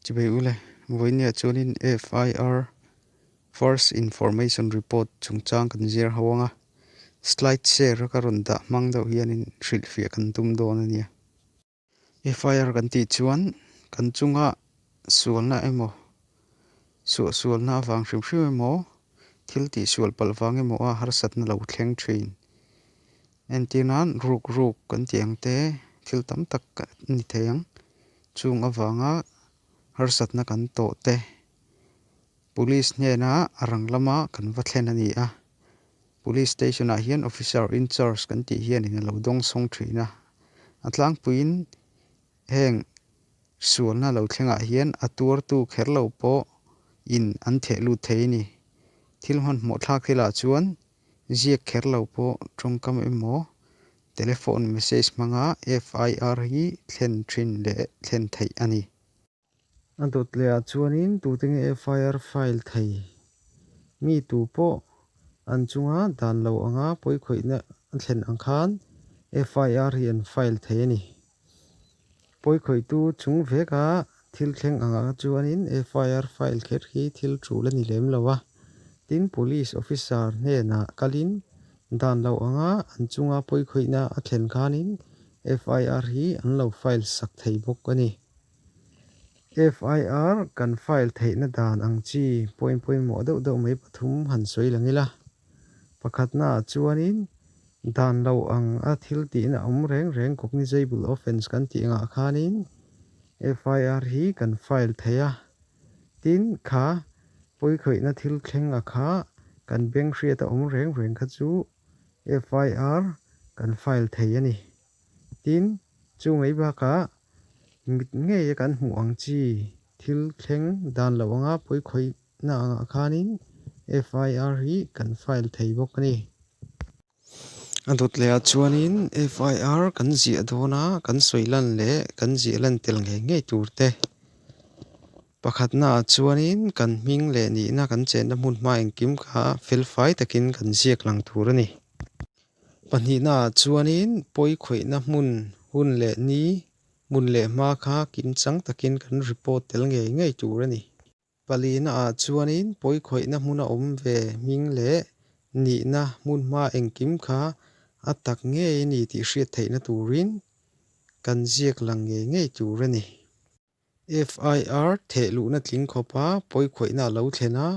Chubei ule, vawinia chuanin FIR, First Information Report, chungchang kan zir ho anga, slide share a ka rawn dah hmang deuh hianin hrilhfiah kan tum dawn a nia. FIR kan tih chuan kan chunga sualna emaw, suahsualna avang hrim hrim emaw, thil tihsual palh vang emaw a harsatna lo thleng thin. Entir nan ruk ruk kan tih ang te thil tam tak a ni thei ang. Chung avanga harsatna kan tawh te Police hnena a rang lama kan va thlen a ni a. Police station ah hian officer in charge kan tih hianin a lo dawng sawng thin a. A tlangpuiin heng sualna lo thlengah hian a tuartu kher lo pawh in an theh lut thei a ni. Thil hmanhmawh thlak thilah chuan Ziak kher lo pawh tawngkam emaw telephone message hmanga FIR hi thlen thin leh thlen theih a ni. A dawt leh ah chuanin tute nge FIR file thei? Mi tu pawh an chunga dan lo anga pawikhawihna a thlen ang khan FIR hi an file thei a ni. Pawikhawihtu chung veka thil thleng angah chuanin FIR file kher hi thil tul a ni lem lo a, tin Police officer hnenah kalin dan lo anga an chunga pawikhawihna a thlen khanin FIR hi an lo file sak thei bawk a ni. FIR kan file theihna dan ang chi point pawimawh deuh deuh mai pathum han sawi lang ila. Pakhatnaah chuanin dan lo ang a thil tihna awm reng reng cognizable offence kan tih angah khanin FIR hi kan file thei a, tin kha pawikhawihna thil thleng a kha kan beng hriat a awm reng reng kha chu FIR kan file thei a ni. Tin, chu mai bakah mit ngeia kan hmuh ang chi thil thleng dan lo anga pawikhawih Na angah khanin FIR hi kan file thei bawk a ni. A dawt leh ah chuanin FIR kan ziah dawn a, kan sawi lan leh kan ziah lan tel ngei ngei tur te. Pakhatna ah chuanin kan hming leh nihna kan chenna hmun hma engkim kha felfai takin kan ziak lang tur a ni. Pahnihna ah chuanin pawi khawihna hmun hun leh ni hmun leh hma kha kimchang takin kan report tel ngei ngei tur a ni. Palina ah chuanin pawikhawihna hmuna awm ve hming leh nihna hmunhma engkim kha a tak ngei a ni tih hriat theihna turin kan ziak lang ngei ngei tur a ni. FIR thehluhna tling khawpa pawikhawihna a lo thlen a,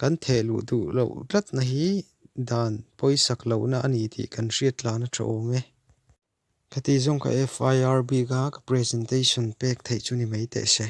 kan thehluh duh loh tlatna hi dan pawisak lohna a ni tih kan hriat tlan a tha awm e. Khati zawng ka FIR bik a ka presentation pek theih chu ni mai teh se.